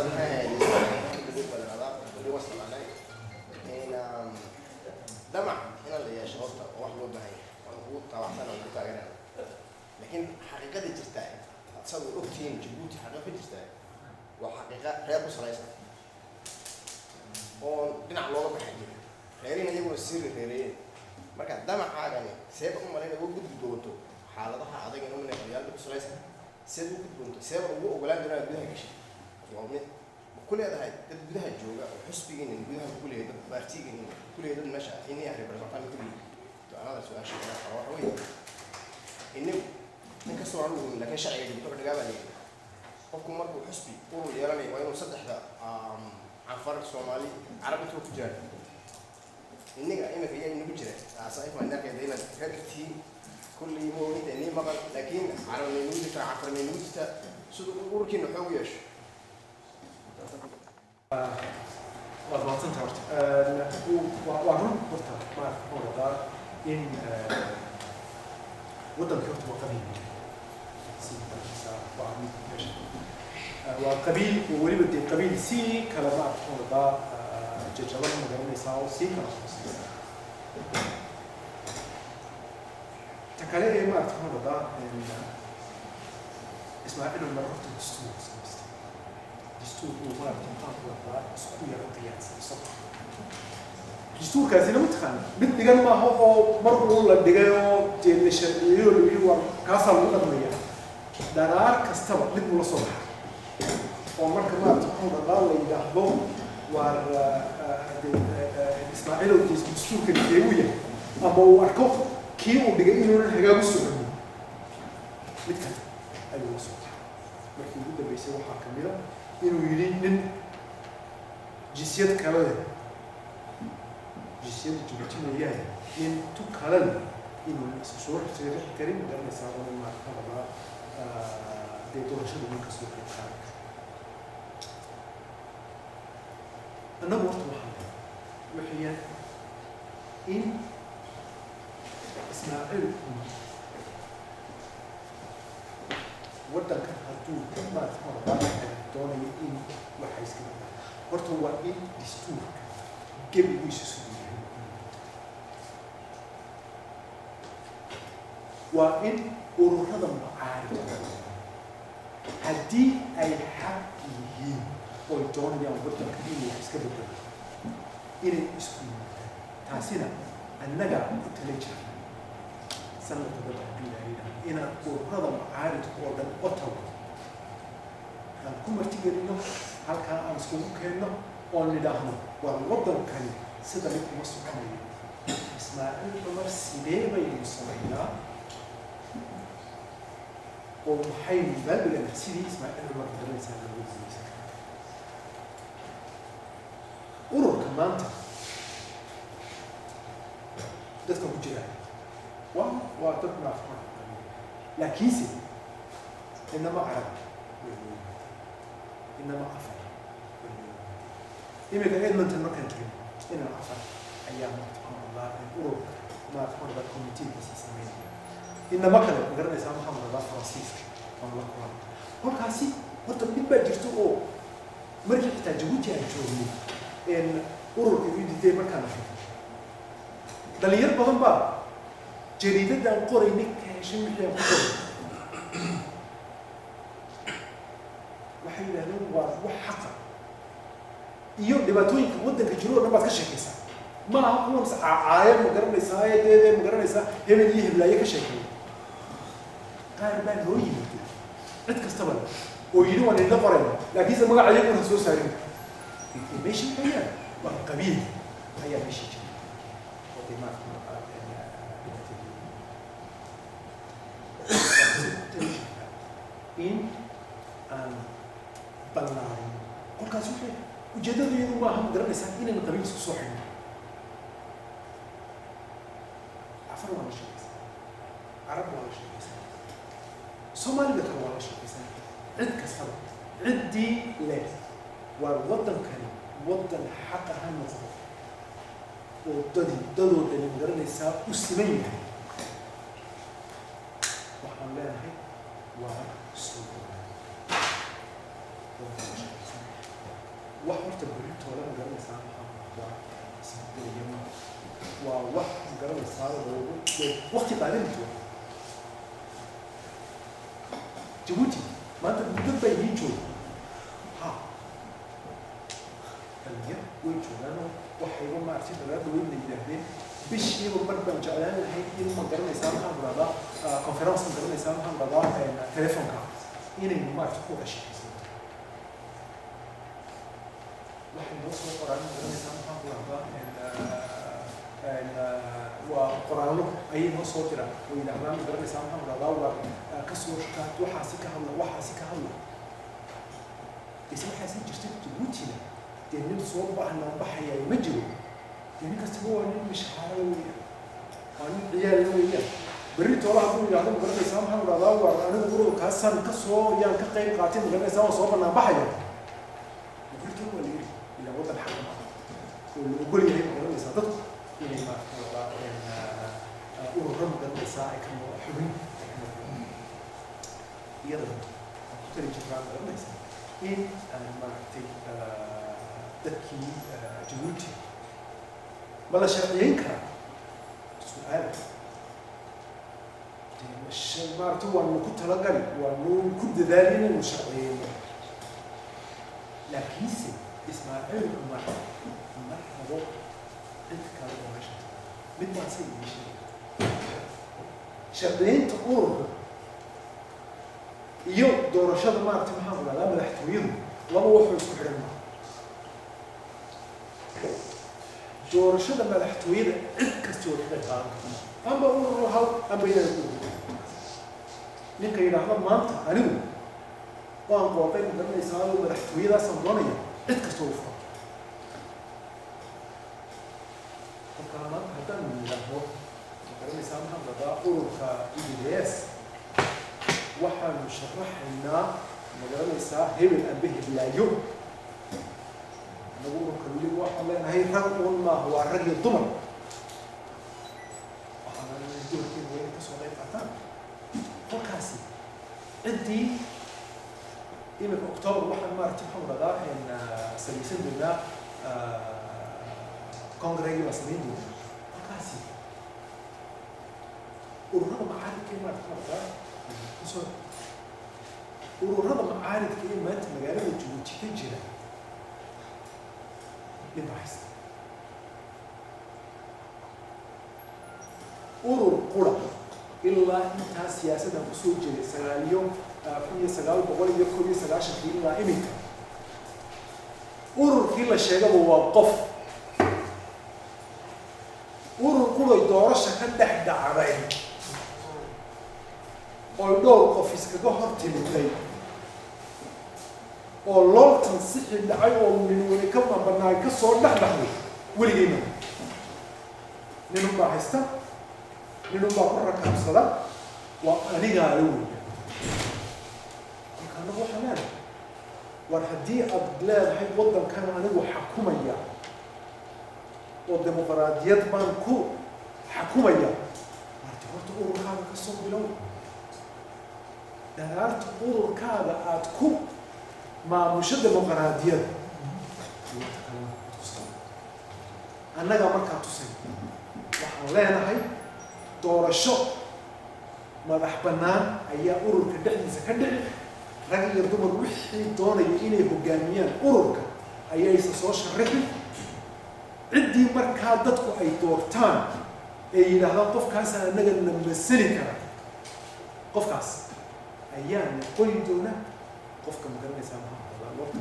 Maxay ahayd wasnaqaanay in damac inaan la yeesho horta oo wax loo baahan yahay, waan kugu taabacsan oo kugu taageerana, laakiin xaqiiqada jirta aad ogtihiin, Jabuuti xaqiiqa ka jirta waa xaqiiqa reer ku salaysan oon dhinac looga baxay jira, reerina iyaguna sii reereeyeen. Marka damacaagani seeba u malayna uga gudbi doonto xaaladaha adag in umanay qabyaalada ku salaysan? Seed u gudbi doonto? Seeba ugu ogolaan doonaa gudaha gashay? Waa mid ma ku leedahay dad gudaha jooga oo xusbigiina gudaha ku leeyahay, dad baartigiina ku leeyahay, dad meesha inay representant ku leeyahay? Anada su-aasha kale qaba waxa weeye, inagu inkastoo aan ugu, laakiin sharciga Jabuuti wuxuu dhigaa baa leeyahay, qofku markuu xusbi urur yeelanayo waa inuu saddexda, Canfar, Soomaali, Carab, intuba ku jiraan. Innaga imika yaa inagu jira saaxiibka inaad reer tihiin kulley ma oginta inii maqan, laakiin Carab may nagu jirtaa, Canfar may nagu jirtaa, siduu ururkiina xoog u yeesho? Waad mahadsanta horta. Waa run horta, maarata muxuu wadaa in waddankii horta waa qabiil, si garanaysaa, waa mid meesha waa qabiil oo weliba dee qabiil si kale, maarata muxuu wadaa, jajaban, ma garanaysaa, oo sii kala hooseysa. Ta kale ee maarata muxuu wadaa, Ismaaciil Cumar horta dastuur samaystay, dastuur uu maarata maxaan ku wadaa isku yaro qiyaasay isagu. Dastuurkaasina mataqaana mid dhigan maaha oo mar uu la dhigay oo dee la sharciyeeyo la yidhi waa kaasaa lagu dhaqmaya. Dharaar kastaba mid buu la soo baxay oo marka maarata muxuu wadaa la yidhaahdo waar Ismaaciilow dastuurkani keebuu yahay, ama uu arko kii uu dhigay inuunan hagaagu soconin, mid kale ayuu la soo baxay. Markii ugu dambeysay waxaa kamid a inuu yidhi nin jinsiyad kale leh, jinsiyadda Jabuuti mooyaane nin tu kale leh, inuunan isa soo rixi karin, ma garanaysaa, oo maarata rabaa dee doorashada nin ka soo qayb qaadan kara. Annagu horta waxaan waxayaan in Ismaaciil Cumar waddankan hadduu maarata rabaa doonayo in waxa iska bedela, horta waa in dastuurka gebigiisu siduu yahay, waa in ururada mucaaridka haddii ay xaq yihiin oy doonayaan waddanka inuu wax iska bedelo inay isku yimaadaan. Taasina annagaa ku tala jirna sanadka dambe, haddii Ilaahay yidhaahdo, inaan ururada mucaaridka oo dhan Ottawa aan ku martigelino, halkaa aan iskugu keenno oon nidhaahno, war waddankani sida mid uma soconayo, Ismaaciil Cumar sidee baynu samaynaa oo maxaynu baabilanaa sidii Ismaaciil Cumar garanaysaa looga guuleysan kara ururka maanta dadka ku jira waa dad maafaqan, laakiinse inama Carab way noo yimaadeen, inama Cafar way noo yimaadeen. Imika Edmonton markaan tegay, inan Cafar ayaa maarata ururka maarata committeegiisa sameynaya, inama kale, ma garanaysaa, maxaa la Faransiiska waan la kulan. Kolkaasi horta mid baa jirto oo markii xitaa Jabuuti aan joognay ururka UDD markaan ahay, dhalinyar badan baa jariidadaan qoraynay ka heshay wixii aan ku qoray. Waxay yidhahdeen waa wax xaqa iyo dhibaatooyinka waddanka jiro o dhan baad ka sheekaysaa, ma aha kuwan caacaaya, ma garanaysaa, deedee, ma garanaysaa, hebel iyo heblaaye ka sheekeeya. Qaar baa noo yimid cid kastaba le oo yidhi waan idinla qorayna, laakiinse magaca iyaguna soo saarin. Meesha maxaa yaala? Waa qabiil ayaa meesha jira oo dee maarata dhibaatadii. Waxaan ku tali jirtaa in aan ballaarin kolkaas. Waxay ujeeddadu iyadu maaha, ma garanaysaa, inaynu qabiil isku soo xidhno. Cafar waa la sheekaysaa, Carab waa la sheekaysaa, Soomaalida kale waa la sheekaysaa, cid kastaba ciddii leh waa waddankani waddan xaqa ha noqdo oo dadii dadoo dhani, ma garanaysaa, u siman yahay. Waxaan leenahay waa soo dhawaada. Wax horta berritooda, ma garanaysaa, maxaa noqdaa isbedelaya ma waa wax, ma garanaysaa, loogu waqti qaadan doona. Jabuuti maanta dad baa idiin jooga, ha, dhalinyar way joogaanoo waxayba maaragtay dalaada weyn la yidhaahdeen bishiiba mar baan jeclaan lahayd in, ma garanaysaa, maxaan rahdaa, conference, ma garanaysaa, maxaan rahdaa, telefonka inaynu maaragtay ku wada sheekaysano. Waxay noo soo qoraan, ma garanaysaa, maxaan ku rahdaa, waa qoraallo ayay noo soo diraan oo yidhahdaan, ma garanaysaa, maxaan rahdaa, war kasoo shaqaat, waxaasi ka hadla, waxaasi ka hadla. Ise waxaasi jirta Jabuutina dee nin soo baahnaan baxaya ma jiro. Dee nin kastaba waa nin mishahaarada weeyaan, waa nin ciyaalla weeyaan. Berri toola hadduu yidhahdo, ma garanaysaa, maxaan rahdaa, war anigu ururkaasaan kasoo yaan ka qayb qaatay, ma garanaysaa, waan soo banaan baxaya, berri toola waa la yiri ilaa waddan xaqa maaha oo la ogol yahay, ma garanaysaa, dadku inay maaragta ururo, ma garanaysaa, ay ka xubin ay ka noqdaan. Iyadana waan ku tali jirnaa, ma garanaysaa, in aan maaragtay dadkii Jabuuti ma la sharciyeyn karaa? Su-aal maaragtay waanu ku talagali, waanu ku dadaali inaynu sharciyeyno, laakiinse Ismaaciil Cumar ma rabo cid kale oo meesha taga. Mid baan se idiin sheegay: sharciyeynta ururka iyo doorashada, maaragtay, maxaan ku dhahdaa, madaxtooyadu laba waxoo isku xidhan maaha. Doorashada madaxtooyada cid kasta oo ka qayb qaadan karta, amba urur lahaw amba inaan urur. Ninka yidhaahda maanta anigu waan qooqay, ma garanaysaa, oo madaxtooyadaasaan doonaya, cid kasta oo furan. Kolkaa maanta haddaan yidhaahdo, ma garanaysaa, maxaan rabaa, ururka UDDS waxaanu sharaxaynaa, ma garanaysaa, hebel amba heblaayo. Anagu ururka weli waxaan leenahay rag uun maaha, waa rag iyo dumar. Waxaan leenahay dumarkeenu waa inay kasoo qayb qaataan. Kolkaasi ciddii iminka October waxaan, maaragtay, maxaan radaa, samaysan doonaa congress-gii baan samayn doonaa. Kolkaasi ururada macaaridka ee maaragtay markaa kusoo ururada macaaridka ee maanta magaalada Jabuuti ka jira nin baa haysta. Urur qura ilaa intaa siyaasaddan kusoo jiray sagaaliyo 1991-kii ilaa iminka, ururkii la sheegaba waa qof. Urur quray doorasha ka dhex dhacday oo dhowr qof iskaga hor timiday oo looltan sixi dhacay oo minwani ka banaay ka soo dhex baxday weligeyna ninun baa haysta, ninun baa ku rakaabsada, waa anigaala weya. Marka anagu waxaan leenahay, war haddii aad leedahay waddankan anigu xakumaya oo dimuqraadiyad baan ku xakumaya, marti horta ururkaaga ka soo bilow. Daraarta ururkaaga aad ku maamusho dimuqraadiyad wata kalena aad ku soo annagaa markaa tusay. Waxaan leenahay doorasho madax bannaan ayaa ururka dhexdiisa ka dhici. Rag iyo dumar wixii doonaya inay hoggaamiyaan ururka ayaysa soo sharixi. Ciddii markaa dadku ay doortaan ee yidhaahdaan qofkaasaa annaga na masali kara, qofkaas ayaa noqoni doona qofka, ma garanaysaa, maxaa lorta.